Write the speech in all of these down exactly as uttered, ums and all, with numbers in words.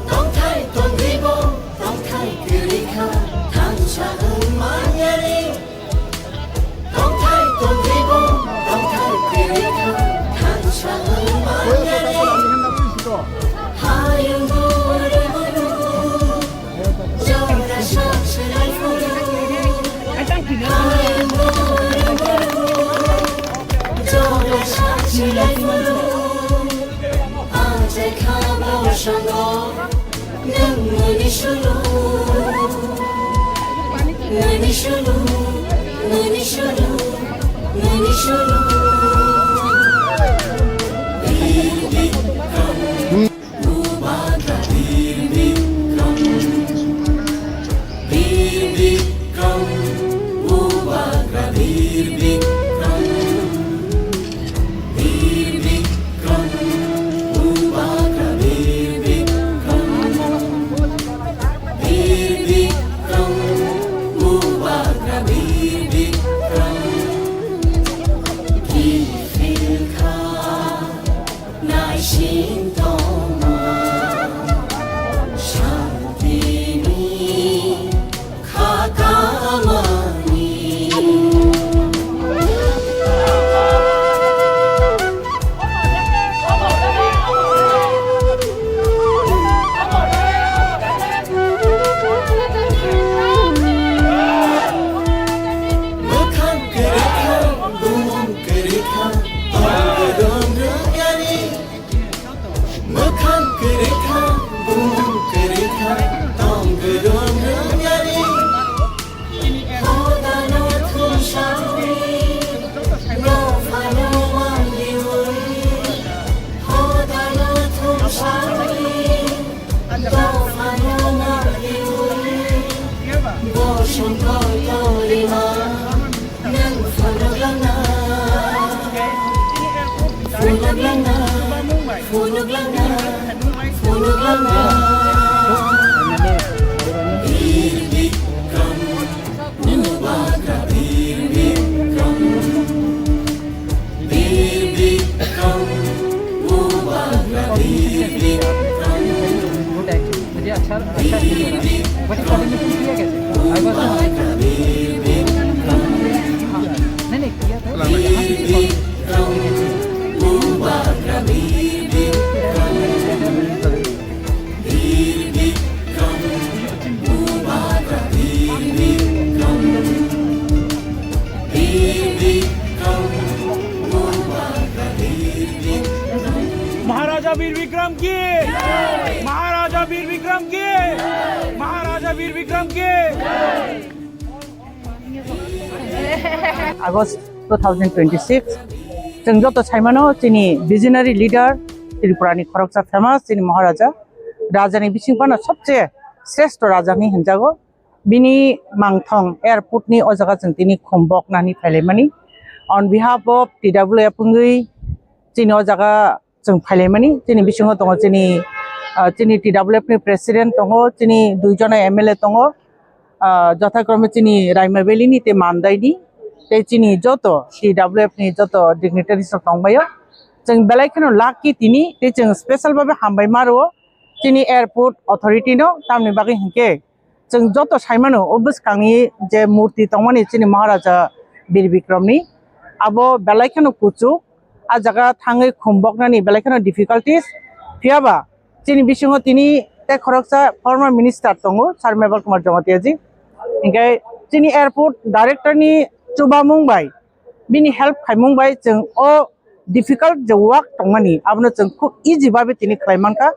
Tongthai tongribo, tongthai kwrwi kha, thansa wng manyari. Tongthai tongribo, tongthai kwrwi kha, thansa wng manyari. Hayung guru guru, jora sakchilai guru. Hayung guru guru, jora sakchilai guru. Ajai khama sango. Nwng nini sulu, nini sulu, nini sulu, nini sulu. Bubagra Bir Bikram, Bir Bikram, Bubagra Bir Bikram. Bir Bikram, Bubagra Bir Bikram. Bir Bikram, Bubagra Bir Bikram. Kiphil kha naising tongma, santini Mwkhang kwrwi kha, bumung kwrwi kha, tong kwrwng rwngyani. Hodano thumsawi, dophano mangliwi. Hodano thumsawi, dophano mangliwi. Bosong koi koi rima. Nwng phunuk langna, phunuk langna, phunuk langna, phunuk langna. Bir Bikram, Bubagra Bir Bikram, Bir Bikram, Bubagra Bir Bikram. मुझे अच्छा, अच्छा फील हो रहा है। वैसे कोऑर्डिनेशन किया कैसे? I was not, हाँ, नहीं, नहीं, किया था। महाराजा वीर विक्रम की, महाराजा वीर विक्रम की, महाराजा वीर विक्रम की। August two thousand twenty-six, chwng joto saimano chini visionary leader, Tripura ni khoroksa famous chini Maharaja, raja ni bising phano sobse sreshto raja hinwi hinjago. Bini mangthong airport ni o jaga chwng tini khum bok nani phailaimani. On behalf of T W F wngwi chini o jaga chwng phailaimani, chini bisingo tongo chini, ah, chini T W F ni president tongo, chini dui jona M L A tongo, ah, jothakrome chini Raima Valley ni tei Mandai ni, tei chini joto T W F ni joto dignitaries rok tongbaio. Chwng belai kheno lucky tini, tei chwng special babe hambai ma rwo chini airport authority no, tamni bagwi hinkhe Chwng joto saimano o bwskangni je murti tongmani chini Maharaja Bir Bikramni, abo belai kheno kuchuk, a jaga thangwi khumboknani belai kheno difficulties. Phiyaba chini bisingo tini tei khoroksa former minister tongo, Sir Meval Kumar Jamatia ji. Hinkhe chini airport director ni chubamung bai, bini help khaimung bai chwng o difficult je work tongmani, abono chwng khub easy babe tini khlai mankha,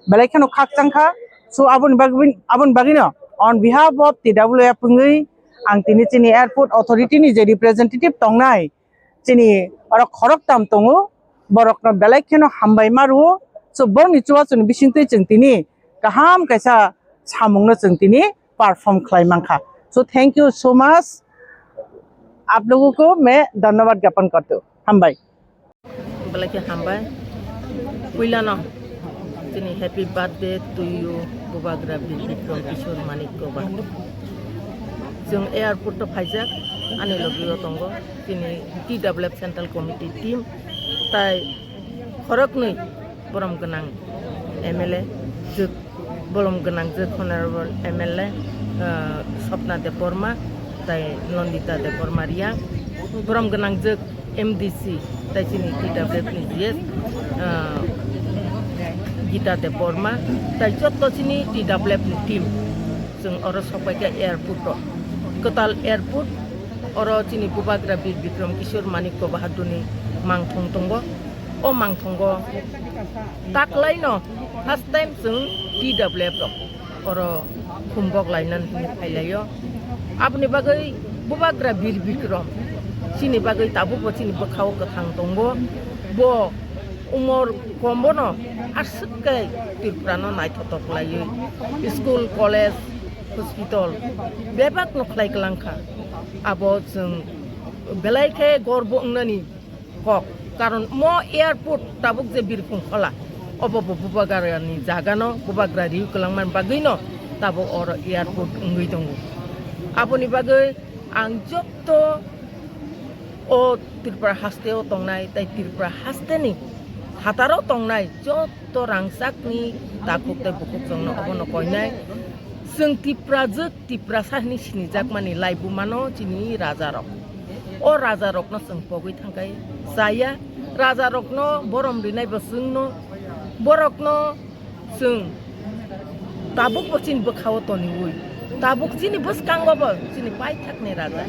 belai kheno khakchang kha. So aboni bagwi, aboni bagwino on behalf of T W F wngwi ang tini chini airport authority ni je representative tongnai, chini oro khoroktam tongo, borokno belai kheno hambai ma rwo. So borokni chubachu ni bisingtwi chwng tini kaham kaisa samungno chwng tini perform khlai mankha. So thank you so much. आप लोगों को मैं धन्यवाद ज्ञापन करता हूँ। Hambai. Belai khe hambai. Puilano chini happy birthday to you, Bubagra Bir Bikram Kishore Manik Koba. Chwng airport o phaijak, ani logi o tongo chini T W F Central Committee team, tai khoroknwi borom gwnang M L A, jwk borom gwnang jwk Honorable M L A, ah, Swapna Debbarma, tai Nandita Debbarma Reang, borom gwnang jwk M D C, tai chini T W F ni G S, ah, Gita Debbarma, tai jotto chini T W F ni team, chwng oro sokpaikha airport o, kwtal airport, oro chini Bubagra Bir Bikram Kishore Manik Koba Bahadur ni mangthong tongo. O mangthongo taklaino first time chwng T W F rok oro khumbok lainani hwnwi phailaio. Aboni bagwi Bubagra Bir Bikram chini bagwi tabukbo chini bwkhao kwthang tongo. Bo umor kombono aswk khe Tripurano naithotok laiwi school, college, hospital bebakno khlai kwlangkha. Abo chwng belai khe gorbo wngnani kok. Karon mo airport tabuk je Birkhung khola, obo bo Bubagra ni jaga no, Bubagra riu kwlangmani bagwi no tabuk oro airport wngwi tongo. Aboni bagwi ang jotto o Tripura haste o tongnai, tai Tripura haste ni hataro tongnai jotto rangchak ni takhuk tai bukhuk chwng no obo no koinai. Chwng Tiprajwk, Tiprasa hwnwi sinijakmani laibumano chini rajarok. O rajarokno chwng pogwi thangkhai chaya. Rajarokno borom rinaibo chwngno, borokno chwng tabukbo chini bwkhao toniwi, tabuk chini bwskangobo chini paithakni raja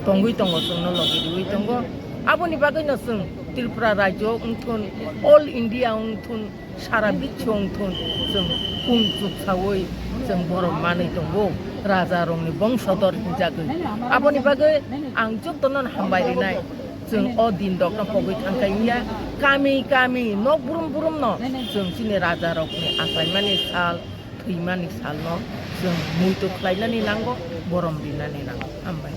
tongwi tongo, chwngno logi riwi tongo. Aboni bagwino chwng Tripura rajyo wngthun, all India wngthun, sara biswo wngthun, chwng kung chuksawi chwng borom manwi tongo, rajarokni bongsodor hinjagwi. Aboni bagwi ang jotono hambai rinai, chwng o din rokno pogwi thangkhai wngya, kami kami nok brum brum no chwng chini rajarokni aklaimani sal, thwimani salno chwng muitu khlainani nango, borom rinani nango. Hambai.